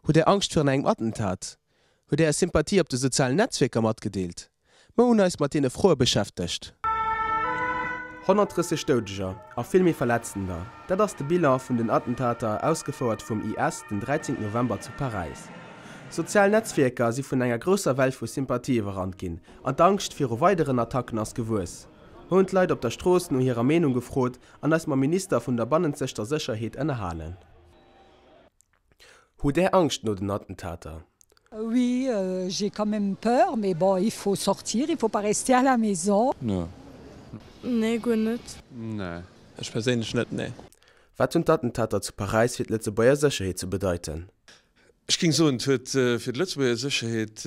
Hutt Är Angscht virun engem Attentat? Hutt Är Är Sympathie op de sozialen Netzwierker matgedeelt? Mer hunn eis mat deene Froe beschäftegt. 130 Doudeger a vill méi Verletztender, dat ass de Bilan vun den Attentater, ausgefouert vum IS den 13 November zu Paräis. Sozial Netzwierker si vun enger grousser Well vu Sympathie iwwerrannt ginn an d'Angscht viru weideren Attacken ass gewuess. Mer hunn d'Leit op der Strooss no hirer Meenung gefrot an eis mam Minister vun der bannenzegter Sécherheet ënnerhalen. Hutt Är Angscht no den Attentater? Oui, j'ai quand même peur, mais bon, il faut sortir, il faut pas rester à la maison. Nee. Nee, guer net. Nee. Ech perséinlech net, nee. Wat hunn d'Attentater zu Paräis fir d'Lëtzebuerger Sécherheet ze bedeiten? Ech géing soen, et huet fir d'Lëtzebuerger Sécherheet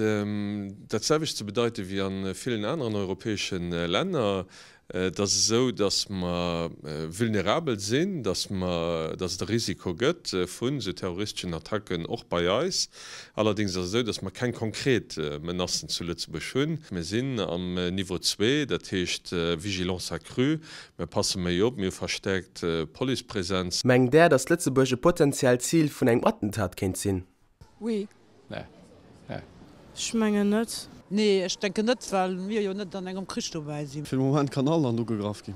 dat selwecht ze bedeiten wéi a villen aneren europäesche Länner. Et ass esou, datt mer vulnerabel sinn, datt mer, datt et e Risiko gëtt vun esou terroristeschen Attacken och bei eis. Allerdéngs ass et esou, datt mer keng konkret Menacen zu Lëtzebuerg hunn. Mir sinn am Niveau zwee, dat heescht Vigilance accrue. Mir passe méi op, mir hu verstärkt Policepresenz. Mengt Där, datt Lëtzebuerg e potentiellt Zil vun engem Attentat kéint sinn? Oui. Nee. Nee. Ech mengen net. Nee, ech denken net, well mir jo net an engem Krich dobäi sinn. Fir de Moment kann all Land ugegraff ginn.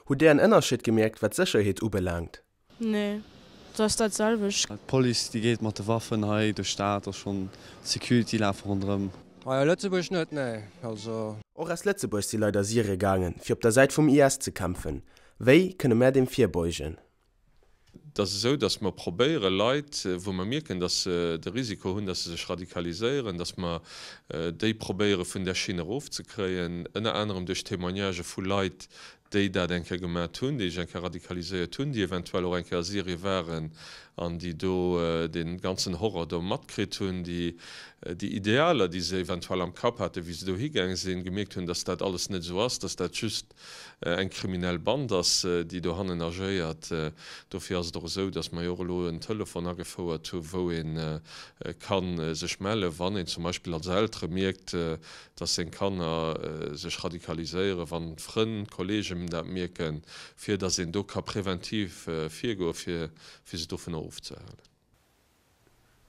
Hutt Dir en Ënnerscheed gemierkt, wat d'Sécherheet ubelaangt? Nee, et ass dat selwecht. D'Police déi geet mat de Waffen hei duerch d'Stad, ass schonn Security lafe ronderëm. Hei a Lëtzebuerg net, nee. Also. Och aus Lëtzebuerg si Leit a Syrie gaangen, fir op der Säit vum IS ze kämpfen. Wéi kënne mär deem virbeugen? Et ass esou, datt mer probéiere Leit, wou mer mierken, datt se de Risiko hunn, datt se sech radikaliséieren, datt mer déi probéiere vun där Schinn erofzekréien, ënner anerem duerch Témoignagë vu Leit, déi dat eng Kéier gemat hunn, déi sech eng Kéier radikaliséiert hunn, déi eventuell och eng Kéier a Syrie waren an déi do dee ganzen Horror do matkritt hunn, déi déi Idealer, déi se eventuell am Kapp haten, wéi se dohigaang sinn, gemierkt hunn, datt dat alles net esou ass, datt dat just eng kriminell Band ass, déi dohannen agéiert. Dofir ass et och esou, datt mer jo och elo en Telefon agefouert hu wou ee ka sech mellen, wann een zum Beispill als Eltere mierkt, datt seng Kanner sech radikaliséieren, wann Frënn, Kolleegen dat mierken, fir datt een do ka präventiv virgoen, fir se dovunner ofzehalen.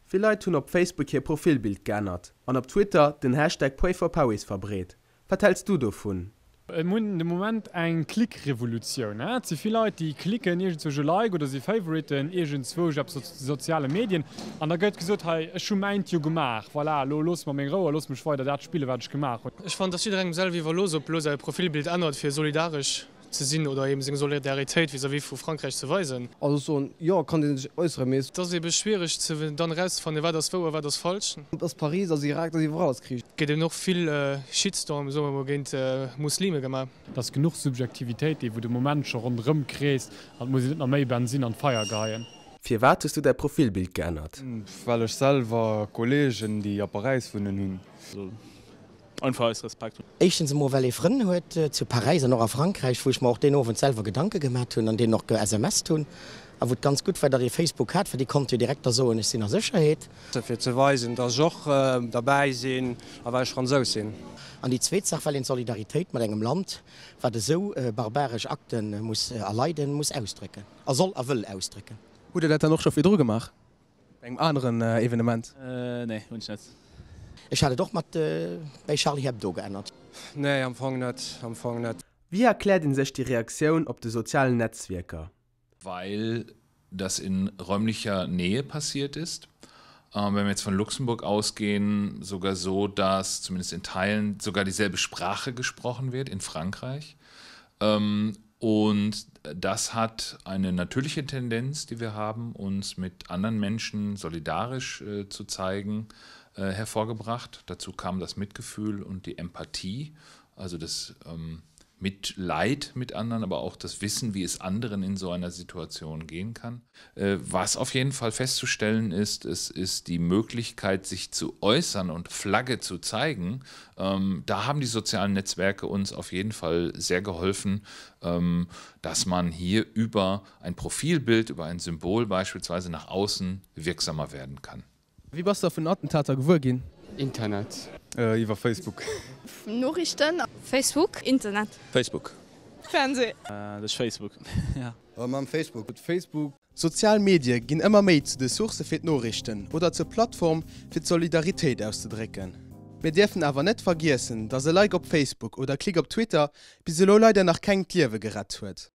Vill Leit hunn op Facebook hir Profilbild geännert an op Twitter den Hashtag PrayForParis verbreet. Wat häls du dovun? Mir hunn de Moment eng Klick-Revolutioun. Et si vill Leit, déi klicken iergendzwousch e Like oder si favoriten iergendzwousch eppes op de soziale Medien an da gëtt gesot, hei ech hu mäint jo gemaach, voilà, elo looss mer meng Rou a looss mech weider dat spillen, wat ech gemaach hunn. Ech fannen, et ass jidderengem selwer iwwerlooss, ob elo säi Profilbild ännert, fir solidaresch ze sinn oder eben seng Solidaritéit vis-à-vis vu Frankräich ze weisen. Also ech soen, jo, kann ee sech äusseren, mee. Et ass ebe schwiereg ze dann erauszefannen, wat ass wouer, wat ass falsch. Et ass Paris, ass Irak, et ass iwwerall ass Krich. Et gëtt eben och vill Shitstorm, soe mer mol, géint Muslime gemaach. Et ass genuch Subjektivitéit, déi wou de Moment scho ronderëm kreest, an et muss een net nach méi Bensinn an d'Feier geheien. Firwat hues du däi Profilbild geännert? Well ech selwer Kollegen, déi a Paräis wunnen, hunn. Einfach aus Respekt. Éischtens emol well ee Frënn huet zu Paräis an och a Frankräich, wou ech mer och deen Owend selwer Gedanke gemat hunn an deenen och ge-SMSt hunn a wou et ganz gutt war, datt ee Facebook hat, well déi konnte jo direkt da soen, ech sinn a Sécherheet. Fir ze weisen, datt ech och derbäi sinn a well ech Fransous sinn. An déi zweet Saach, well een d'Solidaritéit mat engem Land, wat esou barbaresch Akte muss erleiden, muss ausdrécken a soll a wëll ausdrécken. Hutt Dir dat dann och scho virdru gemaach? Bei engem aneren Evenement? Nee, hunn ech net. Ech hat et och mat bäi Charlie Hebdo geännert. Nee, am Fong net, am Fong net. Wéi erkläert een sech déi Reaktioun op de sozialen Netzwierker? Weil das in räumlicher Nähe passiert ist. Wenn wir jetzt von Luxemburg ausgehen, sogar so, dass zumindest in Teilen sogar dieselbe Sprache gesprochen wird in Frankreich. Und das hat eine natürliche Tendenz, die wir haben, uns mit anderen Menschen solidarisch äh, zu zeigen, äh, hervorgebracht. Dazu kam das Mitgefühl und die Empathie, also das ähm, Mitleid mit anderen, aber auch das Wissen, wie es anderen in so einer Situation gehen kann. Äh, was auf jeden Fall festzustellen ist, es ist die Möglichkeit, sich zu äußern und Flagge zu zeigen. Ähm, da haben die sozialen Netzwerke uns auf jeden Fall sehr geholfen, ähm, dass man hier über ein Profilbild, über ein Symbol beispielsweise nach außen wirksamer werden kann. Wéi bass de vun den Attentater gewuer ginn? Internet. Iwwer Facebook. Noriichten. Facebook. Internet. Facebook. Fernseh. Duerch Facebook, jo. Mam Facebook. Facebook. Sozial Medie ginn ëmmer méi zu de Sourcë fir d'Noriichten oder zur Plattform fir d'Solidaritéit auszedrécken. Mir dierfen awer net vergiessen, dass e Like op Facebook oder Klick op Twitter bis elo leider nach kengem d'Liewe gerett huet.